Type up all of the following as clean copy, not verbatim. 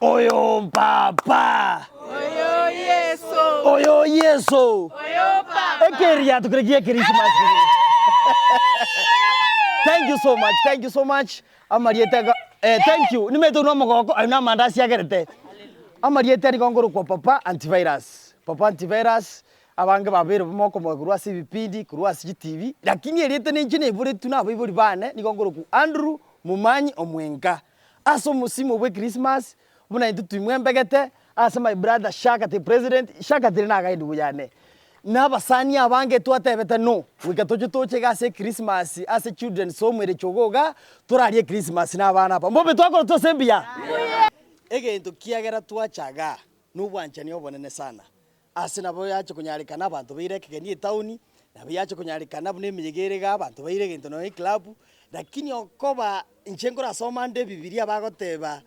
Oyo Papa. Oyo Yeso. Oyo Yeso. Oyo Papa. Ekeriato kere gie Christmas. Thank you so much, thank you so much. Amarieta iga eh, thank you. Nimete oywo nomogoko, aye na amandasi agerete. Amarieta nigo nkorokwa Papa Antivirus. Papa Antivirus, abange babeire mokomoa korwa ase ebipindi, korwa ase chitibi, lakini erieta ninche naiboretwe na abaibori bane, nigo nkorokwa Andrew Momanyi Omwenga. Ase omosimo bwe Christmas, buna intwe twimwembegete, ase my brother Shaka the president, Shaka teri nagaye endugu yane. Na abasani abange twatebete no, goika toche toche iga ase Christmas, ase children's home ere chogo igaa, torarie Christmas na abana aba. Mbobe twakora twase mbuya? Egento kiagera twacha igaa, nobwanchani obonene sana. Ase nabo yache konyarekana abanto baire ekegeni etaoni, nabo yache konyarekana buna emeyega ere igaa abanto baire egento nonya eclub, lakini okoba inche nkorasoma nde ebibiria bagoteba,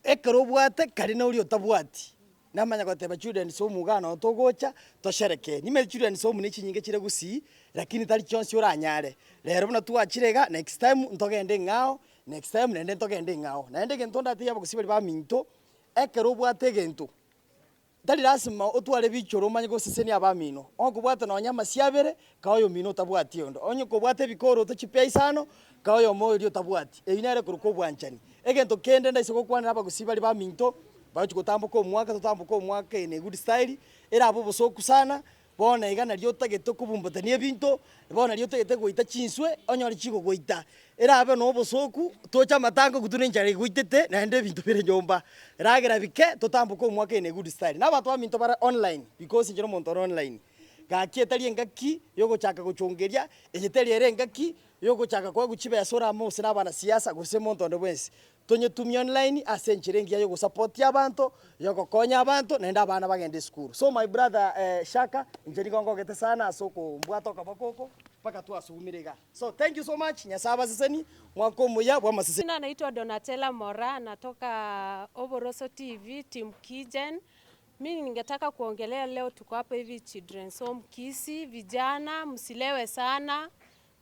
ekero obwate kare na oria otabwati, namanya goteba children's home igaa noo togocha tosherekee. Nimanyete children's home ne chinyinge chire gusii, lakini tari chionsi oranyare. Rero buna twachire iga, next time ntogende eng'ao, next time naende ntogende eng'ao. Naende egento ndatebie abagusii baria baminto, ekero obwate egento. Tari lasima otware ebichoro omanye gosesenia abamino. Onye kobwate nonya amasio abere, kaa oyomino otabwati onde. Onye kobwate ebikoroto chipea isano, kaa oyomo oria otabwati. Eyio nere ekorokwa obwanchani. Egento kende ndaise gokwanera abagusii baria baminto, bagochia gotamboka omwaka, totamboke omwaka in a good style, erabe obosoku sana, Bono iga nario otagete kobumbotania ebinto, bono nario otagete goita chinswe, onyore chigogoita. Erabe nobosooku, toche amatango gotuna enchara egoitete, naende ebinto bire nyomba. Ragera bike, totamboke omwaka in a good style. Na abanto baminto bare online, because inche nomonto ore online. Gaki etari engaki yogochaka gochongeria, eye teri ere engaki yogochaka koegwa chibesa orame gose na abanasiasa gose monto onde bwensi. Tonyetumie online ase enchera engiya yogosapotia abanto, yogokonya abanto, naende abana bagende esukuru. So my brother Shaka, inche nigo ngogete sana ase okombwata okoboko oko mpaka twasugumire igaa. So thank you so much, Nyasae abasesenie, mwaka omuya bw'amaseseni. Jina naitwa Donatella Moraa natoka Oboroso TV team Kijen. Mimi ningetaka kuongelea leo tuko hapa hivi Children's Home Kisii, vijana msilewe sana,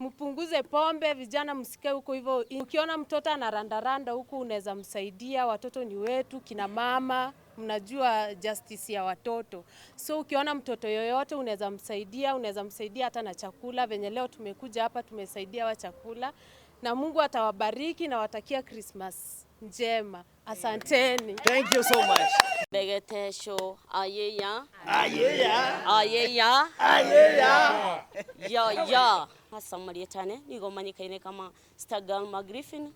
Mpunguze pombe, vijana msikae huko hivyo. Ukiona mtoto anarandaranda huku unaweza msaidia, watoto ni wetu, kina mama, mnajua justice ya watoto. So ukiona mtoto yoyote unaweza msaidia, unaweza msaidia hata na chakula, venye leo tumekuja hapa tumesaidia wa chakula. Na Mungu atawabariki na watakia Christmas njema. Asanteni. Thank you so much. Begete show ayeya Ayeya. ayeya Ayeya. ya ya ase amarieta ane nigo omanyekaine kama Star Girl Magriffin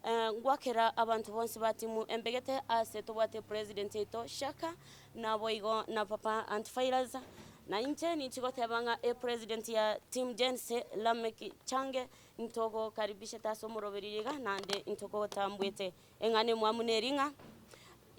Eh, ngwakera abanto bonsi ba timu embegete ase tobwate president yaito Shaka naboigo na papa Antiphilus na inche ninchi goteba ng'a epresident ya team Gen-Z Lameck Change Ntogokaribishete ase omoroberio iga, naende ntogotambuete eng'ana emwamu neri ng'a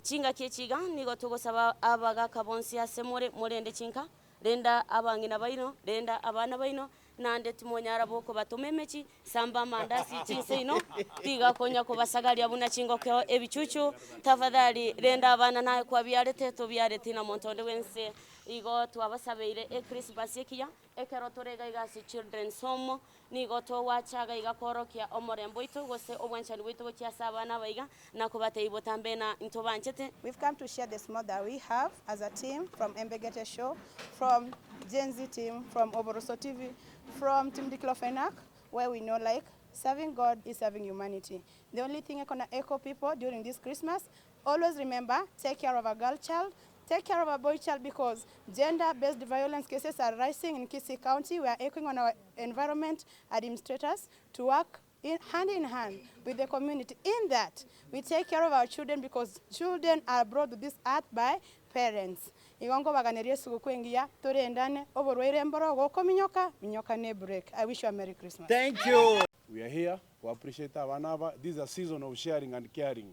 chingaki echi iga nigo togosaba abagaka bonsi ase more, morende chinka, renda abang'ina baino, renda abana baino, naende timonyara bokobatoma emechi, samba amandasi chinse ino, tiga konya kobasagaria buna chingokeo ebichuchu, tafadhali renda abana naye kwabiarete tobiareti na monto onde bwensi. Igo twabasabeire ekrismasi ekiya, Ekero tore iga iga ase Children's Home, nigo togwacha iga iga koorokia omorembe oito gose obwanchani bwaito gochia ase abana aba iga, na kobatebia botambe ng'a ntobanchete. We've come to share the small that we have as a team from Embegete Show, from Gen Z team, from Oboroso TV, from Team Diclofenac, where we know like serving God is serving humanity. The only thing I gonna echo people during this Christmas, always remember, take care of a girl child, take care of a boy child because gender-based violence cases are rising in Kisii County. We are echoing on our environment administrators to work in, hand in hand with the community in that we take care of our children because children are brought to this earth by parents. Igo nkobaganeria esuguku engiya, torendane, oborwaire mboro, gokominyoka, minyoka ne break. I wish you a Merry Christmas. Thank you. We are here to appreciate abana aba, this is a season of sharing and caring.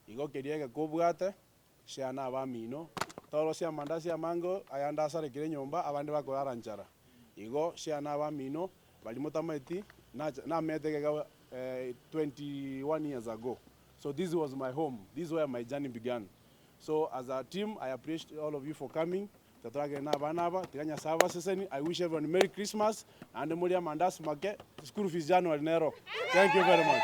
Igo keria egeka obwate, share na abamino, torosie amandasi amange ayande asarekire nyomba abande bakorara nchara. Igo share na abamino, baria motamaeti, nacha namete egeka 21 years ago. So this was my home, this is where my journey began. So as a team, I appreciate all of you for coming. Tiga toragende na abana aba, tiga Nyasae abasesenie, I wish everyone Merry Christmas, naende morie amandasi make, school fees January nero. Thank you very much.